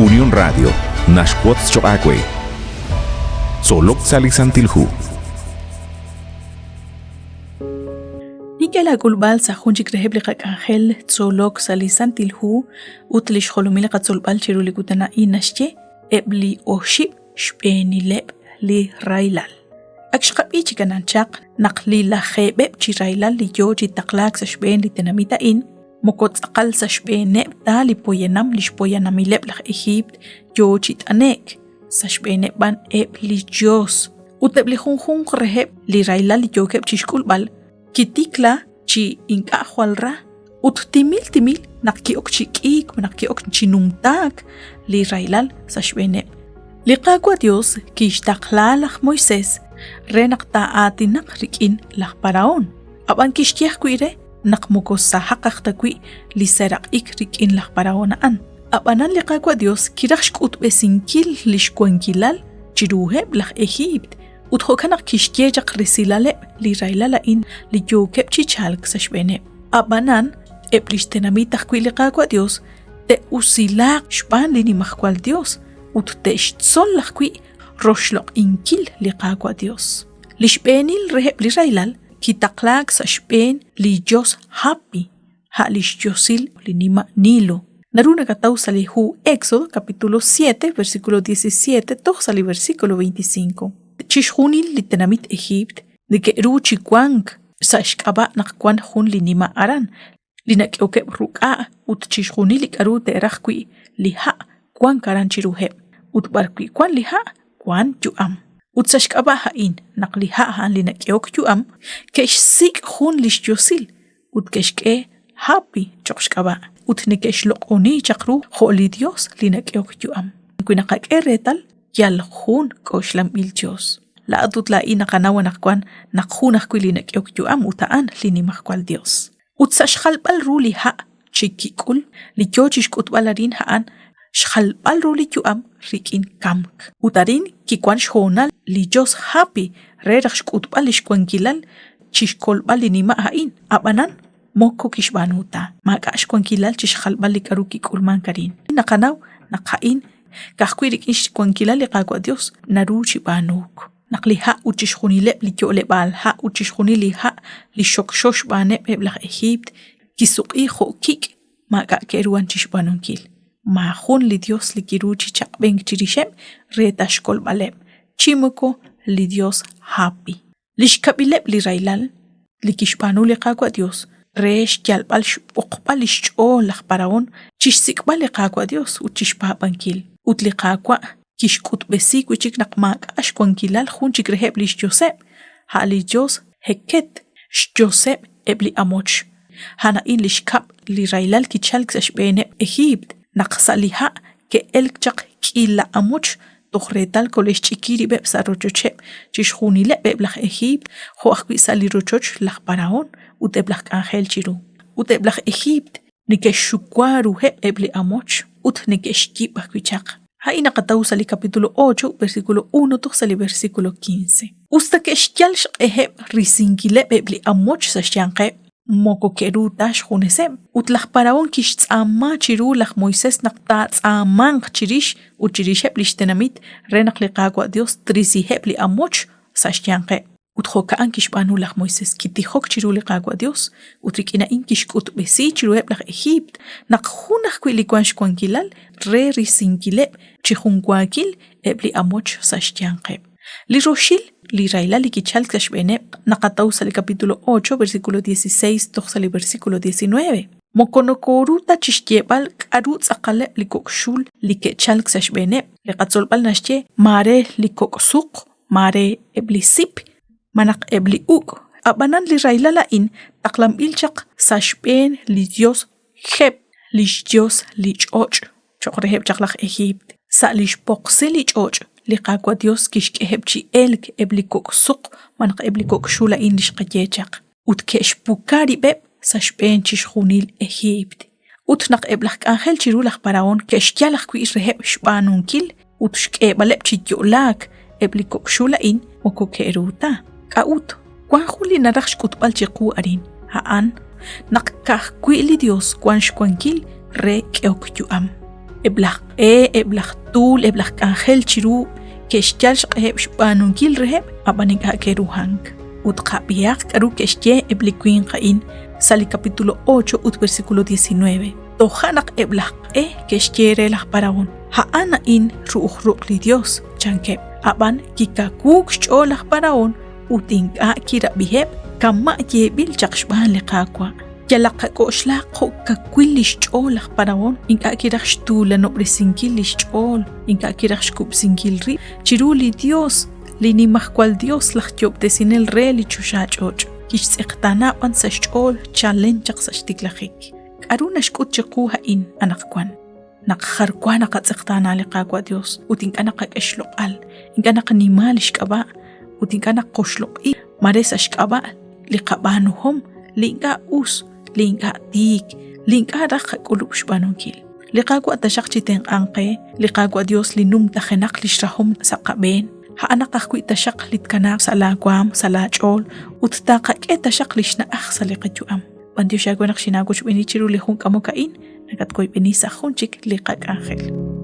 Unión Radio naxwotz choq' aawe. Tzolok sa' li Santil Hu. Nink'e laak'ulb'al sa' jun chik reheb' li qak'anjel Tzolok sa' li Santil Hu ut li xjolomil li qatzolb'al chiru li kutan a'in naxye eb' li oxib' xb'eenileb' li rahilal. Ak xqab'i chi kanan chaq naq li lajeeb'eb' chi rahilal li yoo chi taqlaak sa' xb'een li tenamit a'in moko tz'aqal sa' xb'eeneb' ta li poyanam li xpoyanamileb' laj Ejiipt yoo chi t'ane'k, sa' xb'eeneb' b'an eb' li yos. Ut eb' li junjunq reheb' li rahilal li yookeb' chi xk'ulb'al kitikla chi ink'a' jwal ra ut timil timil naq ki'ok chi k'iik naq ki'ok chi numtaak li rahilal sa' xb'eeneb'. Li Qaawa' Dios kixtaqla laj Moisés re naq taa'aatinaq rik'in laj Parahón, ab'an kixye ajwi' re naq moko sahaq aj ta wi' li seraq'ik rik'in laj Parahón a'an. Ab'anan li Qaawa' Dios kiraj xk'utb'esinkil li xwankilal chiruheb' laj Ejiipt ut jo'kan naq kixye chaq resilaleb' li rahilal a'in li yookeb' chi chalk sa' xb'eeneb'. Ab'anan eb' li xtenamit ajwi' li Qaawa' Dios te'usilaaq xb'aan li Nimajwal Dios ut te'xtzol ajwi' roxloq'inkil li Qaawa' Dios. Li xb'eenil reheb' li rahilal kitaqlaak sa' xb'een li yos Hapi, a' li xyosil li nima' Nilo. Naru nakataw sa' li hu Éxodo capítulo 7 versículo 17 toj sa' li versículo 25. Chixjunil li tenamit Ejiipt neke'ru chi wank sa' xk'ab'a' naq wank jun li nima' aran, li nak'ehokeb' ruk'a' ut chixjunil li k'aru te'raj wi' li ha' wank aran chiruheb', ut b'arwi' wank li ha' wank yu'am. Ut sa' xk'ab'a' a'in naq li ha' a'an li nak'ehok yu'am, ke'xsik' jun li xyosil ut ke'xk'e Hapi cho'q xk'ab'a' ut neke'xloq'oni chaq ru jo' li Yos li nak'ehok yu'am. Wi naqak'e reetal, yal jun k'oxlanb'il Yos. Laa'at ut laa'in naqanaw anaqwan naq jun ajwi' li nak'ehok yu'am ut a'an li Nimajwal Yos. Ut sa' xjalb'al ru li ha' chi kik'ul, li yo chi xk'utb'al arin a'an xjalb'al ru li yu'am rik'in kamk. Ut arin kiwan xhoonal li Yos Hapi re raj xk'utb'al li xwankilal chi xkolb'al li nima' a'in, ab'anan moko kixb'aanu ta. Maak'a' xwankilal chi xjalb'al li k'aru kik'ulmank arin. Naqanaw naq a'in ka'ajwi' rik'in xwankilal li Qaawa' Yos naru chi b'aanuuk. Naq li ha' ut chixjunileb' li yo'leb'aal ha' ut chixjunil li ha' li xokxo xb'aaneb' eb' laj Ejiipt kisuq'i jo' kik', maak'a' ke'ruhank chi xb'aanunkil. Maajun li yos li kiru chi chaq'b'enk chirixeb' re ta xkolb'aleb', chi moko li yos Hapi. Li xkab'ileb' li rahilal li kixb'aanu li Qaawa' Yos re xyalb'al xb'oqb'al li xch'ool laj Parahón chi xsik'b'al li Qaawa' Yos ut chi xpaab'ankil. Ut li Qaawa' kixk'utb'esi wi' chik naq maak'a' xwankilal jun chik reheb' li xyoseb', a' li yos Heket, xyoseb' eb' li amoch. A'an a'in li xkab' li rahilal kichalk sa' xb'eeneb' Ejiipt, naq sa' li ha' ke'elk chaq k'iila amoch toj reetal kole'xch'iki rib'eb' sa' rochocheb' chixjunileb' eb' laj Ejiipt jo' ajwi' sa' li rochoch laj Parahón ut eb' laj k'anjel chiru. Ut eb' laj Ejiipt neke'xxuwa ruheb' eb' li amoch ut neke'xyib' ajwi' chaq. A'in naqataw sa' li capítulo 8, versículo 1 toj sa' li versículo 15. Us ta ke'xyal xq'eheb' risinkileb' eb' li amoch sa' xyanqeb', moko ke'ru ta xjuneseb'. Ut laj Parahón kixtz'aama chiru laj Moisés naq taatz'aamanq chirix ut chirixeb' li xtenamit re naq li Qaawa' Yos trisiheb' li amoch sa' xyanqeb'. Ut jo'ka'an kixb'aanu laj Moisés, kitijok chiru li Qaawa' Yos, ut rik'in a'in kixk'utb'esi chiruheb' laj Ejiipt naq jun ajwi' li wank xwankilal re risinkileb' chi junwaakil eb' li amoch sa' xyanqeb'. Li roxil li rahilal li kichalk sa' xb'eeneb' naqataw sa' li capítulo 8, versículo 16 toj sa' li versículo 19. Moko nokooru ta chi xyeeb'al k'aru tz'aqaleb' li kok' xul li ke'chalk sa' xb'eeneb'. Li qatzolb'al naxye maare li kok' suq maare eb' li sip malaj eb' li uk'. Ab'anan li rahilal a'in taqlanb'il chaq sa' xb'een li yos Jeb, li xyos li ch'och' cho'q reheb' chaq laj Ejiipt. Sa' li xpoqsil li ch'och', li Qaawa' Yos kixk'eheb' chi elk eb' li kok' suq malaj eb' li kok' xul a'in li xqaye chaq, ut ke'xpuka rib'eb' sa' xb'een chixjunil Ejiipt. Ut naq eb' laj k'anjel chiru laj Parahón ke'xyal ajwi' reheb' xb'aanunkil ut xk'eeb'aleb' chi yo'laak eb' li kok' xul a'in moko ke'ru ta. K'a'ut? Wank jun li naraj xk'utb'al chiqu arin, a'an naq ka'ajwi' li Yos wank xwankil re k'ehok yu'am. Eb' laj q'e, eb' laj tuul, eb' laj k'anjel chiru ke'xyal xq'eheb' xb'aanunkil reheb', ab'an ink'a' ke'ruhank. Ut qab'ihaq k'aru ke'xye eb' li winq a'in sa' li capítulo 8 ut versículo 19. Toja' naq eb' laj q'e ke'xye re laj Parahón, A'an a'in ru'uj ruq' li Yos, chankeb'. Ab'an kikawuuk xch'ool laj Parahón ut ink'a' kirab'iheb' kama' yeeb'il chaq xb'aan li Qaawa'. Yalaq qak'oxlaq jo' kawil li xch'ool laj Parahón, ink'a' kiraj xtuulanob'resinkil li xch'ool, ink'a' kiraj xkub'sinkil rib' chiru li Yos, li Nimajwal Yos laj Yoob'tesinel re li choxach'och'. Kixtz'eqtaana b'an sa' xch'ool chalen chaq sa' xtiklajik. K'aru naxk'ut chiqu a'in anaqwan? Naq jar wa naqatz'eqtaana li Qaawa' Yos ut ink'a' naqak'e xloq'al, ink'a' naqanima li xk'ab'a' ut ink'a' naqoxloq'i mare sa' xk'ab'a' li qab'aanuhom li ink'a' us, li ink'a' tiik, li ink'a' raj qak'ulub' xb'aanunkil. Li Qaawa' taxaq chi tenq'anq qe, li Qaawa' Yos li numtajenaq li xrahom sa' qab'een, a'anaq ajwi' taxaq li tkanaaq sa' laawaam, sa' laach'ool ut taaqak'e taxaq li xna'aj sa' li qayu'am. B'antiox aawe naq xinaawochb'eeni chiru li jun k'amok a'in, nakatwoyb'eni sa' jun chik li qak'anjel.